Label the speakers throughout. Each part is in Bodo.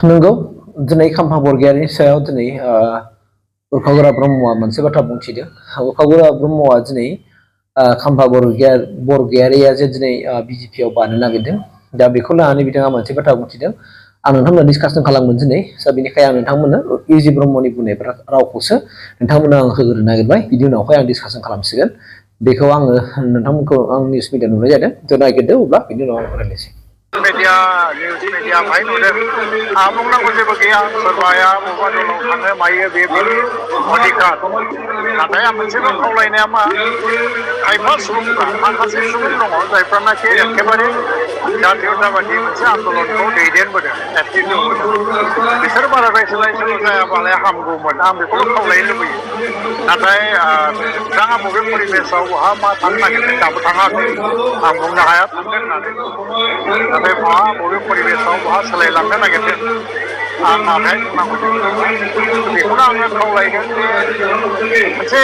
Speaker 1: नंगौ दिनै खाम्फा बरगयारिनि सायाव दिनै उरखाव गोरा ब्रह्मआ मोनसे बाथ्रा बुंथिदों। उरखाव गोरा ब्रह्मआ दिनै खाम्फा बरगयारिया जे दिनै बिजेपि आव बानो नागिरदों दा बेखौ लानानै बिथाङा मोनसे बाथ्रा बुंथिदों। आं नोंथांमोना डिसकासन खालामगोन दिनै बेनिखायनो आं नोंथांमोननो इउजि ब्रह्मनि बुंनाय रावखौसो नोंथांमोननो आं होग्रोनो नागिरबाय। बिनि उनावहाय आं डिसकासन खालामसिगोन। बेखौ आङो नोंथांमोनखौ आं निउस मिडिया नुनाय जादों। थ' नागिरदो अब्ला बिनि उनाव आं रायलायसै।
Speaker 2: media news media भाई नुदों बुंनांगौ जेबो गैया सोरबाया बबेबा दलाव थाङो मायो बे बिनि अधिकार नाथाय आं मोनसेल' खावलायनाया मा खायफा सुबुंफ्रा माखासे सुबुं दङ जायफ्रानाखि एखेबारे जातीयताबादि मोनसे आन्दलनखौ दैदेनबोदों नेतृत्व होदों बिसोर बाराद्राय सोलाय सोल' जायाबालाय हामगौमोन आं बेखौल' खावलायनो लुबैयो नाथाय बिथाङा बबे परिबेसाव बहा मा थांनो नागिरदों दाबो थाङाखै आं बुंनो हाया थांगोन होननानै नाथाय बहा बबे परिबेसाव बहा सोलायलांनो नागिरदों आं आखाइ बुंनांगौ जेबो नङा बेखौनो आङो खावलायगोन जे मोनसे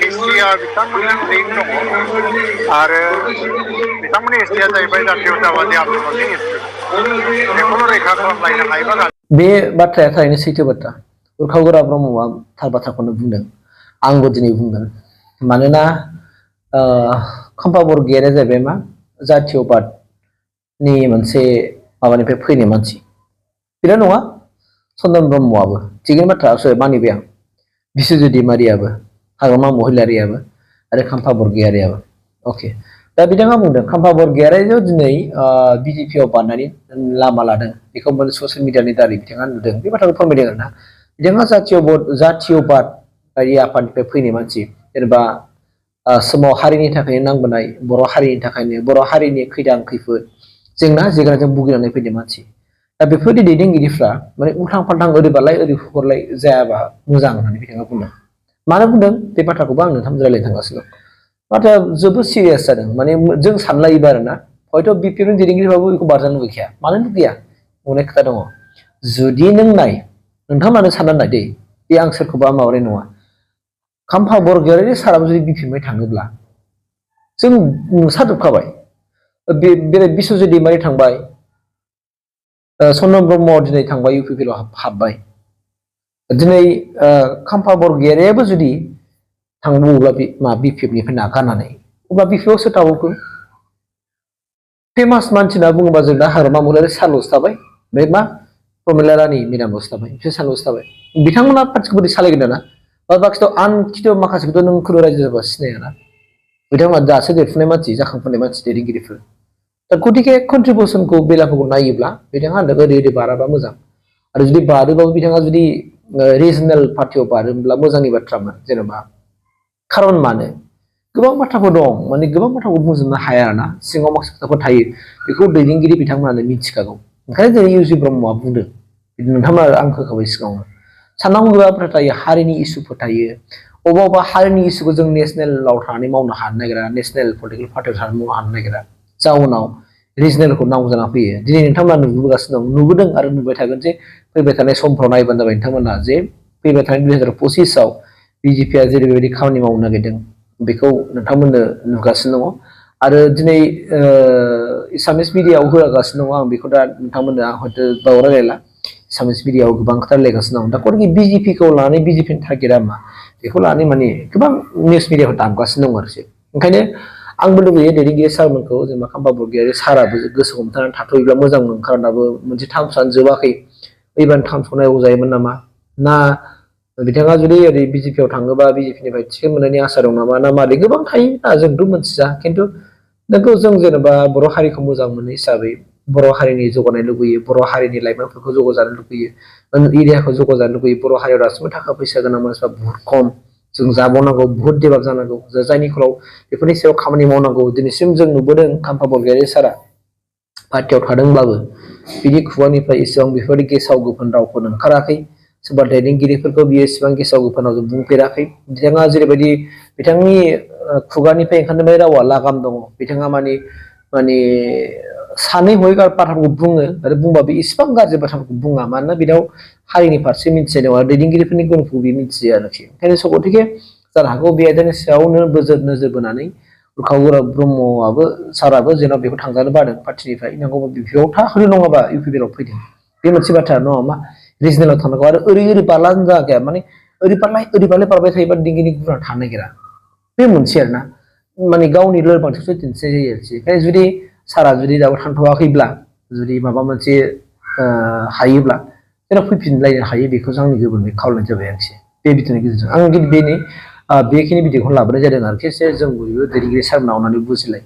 Speaker 2: हिस्ट्रिया बिथांमोनजों लिंक दङ आरो बिथांमोननि हिस्ट्रिया जाहैबाय जातीयताबादि आन्दलननि हिस्ट्रि बेखौल' रैखा खालामलायनो हायोबा
Speaker 1: बे बाथ्राया थारैनो सैथो बाथ्रा। उरखाव गोरा ब्रह्मआ थार बाथ्राखौनो बुंदों। आंबो दिनै बुंगोन मानोना खाम्फा बरगयारिया जाहैबाय मा जातीयबादनि मोनसे माबानिफ्राय फैनाय मानसि बेल' नङा चन्दन ब्रह्मआबो थिगैनो बाथ्रा मानिबाय आं बिस्वजित दैमारियाबो हाग्रामा महिलारियाबो आरो खाम्फा बरगयारियाबो अके दा बिथाङा बुंदों खाम्फा बरगयारिया दिनै बिजेपि आव बारनानै लामा लादों बेखौ मोनसे ससियेल मिडियानि दारै बिथाङा नुदों बे बाथ्राखौ फोरमायदों आरोना बिथाङा जातीयबाद बायदि आफादनिफ्राय फैनाय मानसि जेनेबा समाव हारिनि थाखायनो नांबोनाय बर' हारिनि थाखायनो बर' हारिनि खैदां खैफोद जेंना जेंनाजों भुगिनानै फैनाय मानसि दा बेफोरनि दैदेनगिरिफ्रा माने उल्थां फाल्थां ओरैबालाय ओरै हरलाय जायाबा मोजां होननानै बिथाङा बुंदों। मानो बुंदों बे बाथ्राखौबो आं नोंथांजों रायलायनो थांगासिनो दं। बाथ्राया जोबोद सिरियास जादों माने जों सानलायोबा आरोना हयथ' बिपिएफनि दैदेनगिरिफ्राबो बेखौ बारजानो लुगैखाया मानो लुगैया अनेक खोथा दङ। जुदि नों नोंथांमोनानो साननानै नाय दै बे आं सोरखौबा माबानाय नङा खाम्फा बरगयारिनि साराबो जुदि बिपिएफनिफ्राय थाङोब्ला जों नुसारजोबखाबाय बे बिस्वजित दैमारि थांबाय चन्दन ब्रह्म दिनै थांबाय इउपिपिएलआव हाबबाय दिनै खाम्फा बरगयारियाबो जुदि थांबावोब्ला बिपिएफनिफ्राय नागारनानै अब्ला बिपिएफआव सोर थाबावखो फेमास मानसि होनना बुङोबा जों दा हाग्रामा महिलारि साल'सो थाबाय बे मा प्रमिला रानि मेदामल'सो थाबाय बिसोर सानल'सो थाबाय बिथांमोना पार्टिखौ बोरै सालायगोन दाना बाखिथ' आनखिथ' माखासेखौथ' नों खुनु रायजो जाबा सिनायाना बिथांमोना दासो देरफुनाय मानसि जाखांफुनाय मानसि दैदेनगिरिफोर दा गतिके कन्ट्रिबिउसनखौ बेलाखौ नायोब्ला बिथाङा होनदों ओरै ओरै बाराबा मोजां आरो जुदि बारोबाबो बिथाङा जुदि रिजनेल पार्टियाव बारोब्ला मोजांनि बाथ्रामोन जेनेबा खारन मानो गोबां बाथ्राफोर दं माने गोबां बाथ्राखौ बुंजोबनो हाया आरोना सिङाव माखासे खोथाफोर थायो बेखौ दैदेनगिरि बिथांमोनानो मिथिखागौ ओंखायनो दिनै इउजि ब्रह्मआ बुंदों नोंथांमोना आं होखाबाय सिगाङावनो साननांगौ गोबां बाथ्रा थायो हारिनि इसुफोर थायो अबा अबा हारिनि इसुखौ जों नेसनेलाव थानानै मावनो हानो नागिरा नेसनेल पलिटिकेल पार्टियाव थानानै मावनो हानो नागिरा जाउनाव रिजनेलखौ नांगौ जानानै फैयो दिनै नोंथांमोना नुबोगासिनो दं नुबोदों आरो नुबाय थागोन जे फैबाय थानाय समफ्राव नायबानो जाबाय नोंथांमोना जे फैबाय थानाय 2025आव बिजेपिआ जेरैबायदि खामानि मावनो नागिरदों बेखौ नोंथांमोननो नुगासिनो दङ आरो दिनै एसामिस मिडियाआव होगासिनो दङ आं बेखौ दा नोंथांमोननो आं हयथ' बाव रायलायला एसामिस मिडियाआव गोबां खोथा रायलायगासिनो दं दा गतिके बिजेपिखौ लानानै बिजेपिनि टारगेटआ मा बेखौ लानानै माने गोबां निउस मिडियाफोर दामगासिनो दं आरोखि ओंखायनो आंबो लुबैयो दैदेनगिरि सारमोनखौ जेनेबा खाम्फा बरगयारि साराबो गोसो हमथानानै थाथ'योब्ला मोजां मोन खारन दाबो मोनसे टार्मसआनो जोबाखै एबार टार्मसखौ नायगौ जायोमोन नामा ना बिथाङा जुदि ओरै बिजेपिआव थाङोबा बिजेपिनिफ्राय टिकेट मोननायनि आसा दं नामा ना मारै गोबां थायो ना जोंथ' मोनथिया खिन्थु नोंगौ जों जेनेबा बर' हारिखौ मोजां मोनो हिसाबै बर' हारिनि जौगानाय लुबैयो बर' हारिनि लाइमोनफोरखौ जौगाजानो लुबैयो एरियाखौ जौगाजानो लुबैयो बर' हारियाव दासिमबो थाखा फैसा गोनां मानसिफ्रा बुहुत खम जों जाबावनांगौ बुहुत डेभेलप जानांगौ जायनि फलाव बेफोरनि सायाव खामानि मावनांगौ दिनैसिम जों नुबोदों खाम्फा बरगयारि सारा पार्टियाव थादोंब्लाबो बिनि खुगानिफ्राय इसेबां बेफोरबायदि गेसाव गोफोन रावफोर ओंखाराखै सोरबा दैदेनगिरिफोरखौ बियो इसेबां गेसाव गोफोनाव जों बुंफेराखै बिथाङा जेरैबायदि बिथांनि खुगानिफ्राय ओंखारनाय रावा लागाम दङ बिथाङा माने सानै हयै बाथ्राखौ बुङो आरो बुंबाबो इसेबां गाज्रि बाथ्राफोरखौ बुङा मानोना बेनाव हारिनि फारसे मिथिनाय दङ आरो दैदेनगिरिफोरनि गुनखौ बियो मिथियो आरोखि ओंखायनो स' गतिके जानो हागौ बे आयदानि सायावनो नोजोर बोनानै उरखाव गोरा ब्रह्मआबो साराबो जेन' बेखौ थांजानो बादों पार्टिनिफ्राय नांगौबा बिपिएफआव थाहोनो नङाबा इउपिपिएलआव फैदों बे मोनसे बाथ्रा नङा मा रिजनेलाव थानांगौ आरो ओरै बारलानो जायाखै माने ओरै बारबाय थायोबा दिंगिनि गुबुना थानो नागिरा बे मोनसे आरोना माने गावनि लोरबांथिखौ दिन्थिनाय जायो आरोखि ओंखायनो जुदि सारा जुदि दाबो थांथ'वाखैब्ला जुदि माबा मोनसे हायोब्ला जेराव फैफिनलायनो हायो बेखौ आंनि गोबोरनिफ्राय खावलायनाय जाबाय आरोखि बे भिडिअनि गेजेरजों आं बेनि बेखिनि भिडिअखौ लाबोनाय जादों आरोखि जों बयबो दैदेनगिरि सारमोननाव अननानै बुजिलाय